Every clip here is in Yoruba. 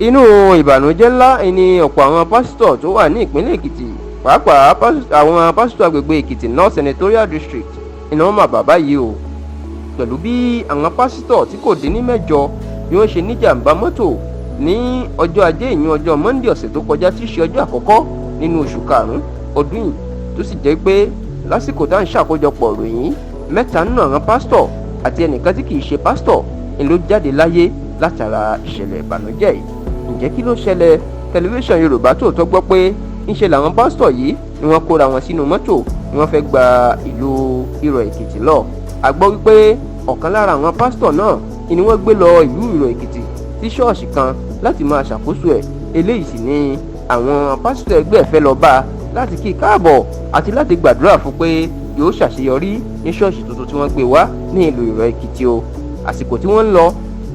Inú ìbànújẹ́ ńlá ni ọ̀pọ̀ àwọn pásítọ̀ tó wà ní ìpínlẹ̀ Èkìtì, pàápàá àwọn pásítọ̀ agbègbè Èkìtì North Senatorial District iná mà bàbá yìí o, pẹ̀lú bí àwọn pásítọ̀ tí kò dín ní 8 bí wọ́n ṣe níjàmbá mọ́tò ní ọjọ́ Ajé, ìyún ọjọ́ Monday ọ̀sẹ̀ tó kọjá, tí í ṣe ọjọ́ àkọ́kọ́ nínú oṣù karùn-ún ọdún yìí, tó sì jẹ́ pé lásìkò tá à ń ṣàkójọpọ̀ ìròyìn, mẹ́ta nínú àwọn pásítọ̀ àti ẹnìkan tí kì í ṣe pásítọ̀ ni ló jáde láyé látara ìṣẹ̀lẹ̀ ìbànújẹ́ yìí. Ǹjẹ́ kí ló ṣẹlẹ̀? Tẹlifíṣàn Yorùbá Tòótọ́ gbọ́ pé ńṣe làwọn pásítọ̀ yìí ni wọ́n kóra wọn sínú mọ́tò ni wọ́n fẹ́ gba ìlú Ìrọ̀ Èkìtì lọ. A gbọ́ wípé ọ̀kan lára àwọn pásítọ̀ náà ni wọ́n gbé lọ ìlú Ìrọ̀ Èkìtì sí ṣọ́ọ̀ṣì kan láti máa ṣàkóso ẹ̀. Eléyìí sì ni àwọn pásítọ̀ ẹgbẹ́ ẹ̀ fẹ́ lọ bá a láti kí i káàbọ̀ àti láti gbàdúrà fún pé yóò ṣàṣeyọrí ní ṣọ́ọ̀ṣì tuntun tí wọ́n gbé wá ní ìlú Ìrọ̀ Èkìtì o. Àsìkò tí wọ́n ń lọ,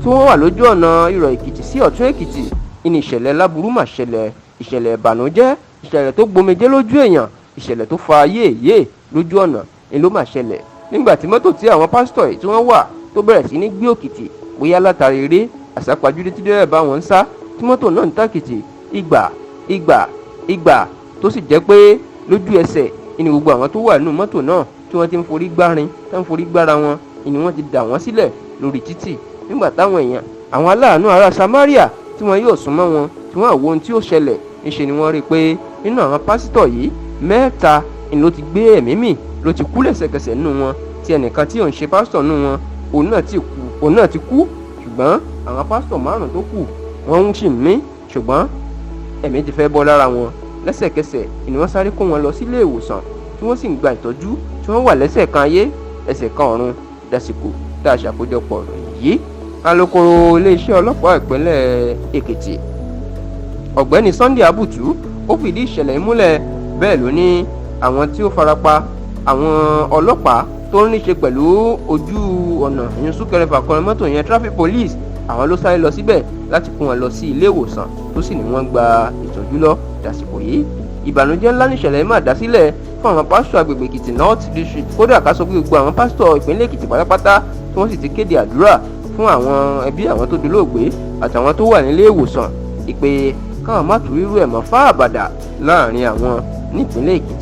tí wọ́n wà lójú ọ̀nà Ìrọ̀ Èkìtì sí Ọ̀tún Èkìtì ní ìṣẹ̀lẹ̀ láburú mà ṣẹlẹ̀, ìṣẹ̀lẹ̀ ìbànújẹ́, ìṣẹ̀lẹ̀ tó gbomijé lójú èèyàn, ìṣẹ̀lẹ̀ tó fa ayé èyé lójú ọ̀nà ni ló mà ṣẹlẹ̀, nígbà tí mọ́tò tí àwọn pásítọ̀ yìí tí wọ́n wà tó bẹ̀rẹ̀ sí ní gbé òkìtì, bóyá látàrí eré àsápajúdé tí dẹ́rẹ́bà wọn ń sá, tí mọ́tò náà ń tàkìtì ìgbà ìgbà ìgbà, tó sì jẹ́ pé lójú ẹsẹ̀ ni gbogbo àwọn tó wà nínú mọ́tò náà tí wọ́n ti ń forí gbárin, tí wọ́n ń forí gbára wọn, ni wọ́n ti dà wọ́n sílẹ̀ lórí títì. Nígbà táwọn èèyàn, àwọn aláàánú ará Samaria tí wọ́n yóò súnmọ́ wọn, tí wọ́n wo ohun tí ó ṣẹlẹ̀, níṣe ni wọ́n rí i pé nínú àwọn pásítọ̀ yìí, mẹ́ta ni ló ti gbé ẹ̀mí mì, ló ti kú lẹ́sẹ̀kẹsẹ̀ nínú wọn, tí ẹnìkan tí òun ṣe pásítọ̀ nínú wọn, òun náà ti kú, ṣùgbọ́n àwọn pásítọ̀ márùn tó kù, wọ́n ń sì mí, ṣùgbọ́n ẹ̀mí ti fẹ́ bọ́ lára wọn. Lẹ́sẹ̀kẹsẹ̀ ni wọ́n sáré kó wọn lọ sílé ìwòsàn, tí wọ́n sì ń gba ìtọ́jú, tí wọ́n wà lẹ́sẹ̀ kan ayé, ẹsẹ̀ kan ọ̀run dasìkò tá a ṣàkójọpọ̀ ìròyìn yìí. Alukoro iléeṣẹ́ ọlọ́pàá ìpínlẹ̀ Èkìtì, Ọ̀gbẹ́ni Sunday Abutu, ó fìdí ìṣẹ̀lẹ̀ yìí múlẹ̀. Bẹ́ẹ̀ ló ní àwọn tí ó farapa, àwọn ọlọ́pàá tó ń níṣe pẹ̀lú ojú ọ̀nà, ìyẹn súnkẹrẹ fàkọrẹ mọ́tò yẹn, traffic police, àwọn ló sáré lọ síbẹ̀ láti kó wọn lọ sí ilé ìwòsàn, tó sì ní wọ́n gba ìtọ́jú lọ dàsìkò yìí. Ìbànújẹ́ ńlá níṣẹ̀lẹ̀ máa dá sílẹ̀ fún àwọn pásítọ̀ agbègbè Èkìtì North District, kódà ká sọ pé gbogbo àwọn pásítọ̀ ìpínlẹ̀ Èkìtì pátápátá, tí wọ́n sì ti kéde àdúrà fún àwọn ẹbí àwọn tó dolóògbé àtàwọn tó wà nílé ìwòsàn, ìpè káwọn má tún rírú ẹ̀ mọ́ fáàbàdà láàrin àwọn nípínlẹ̀ Èkìtì.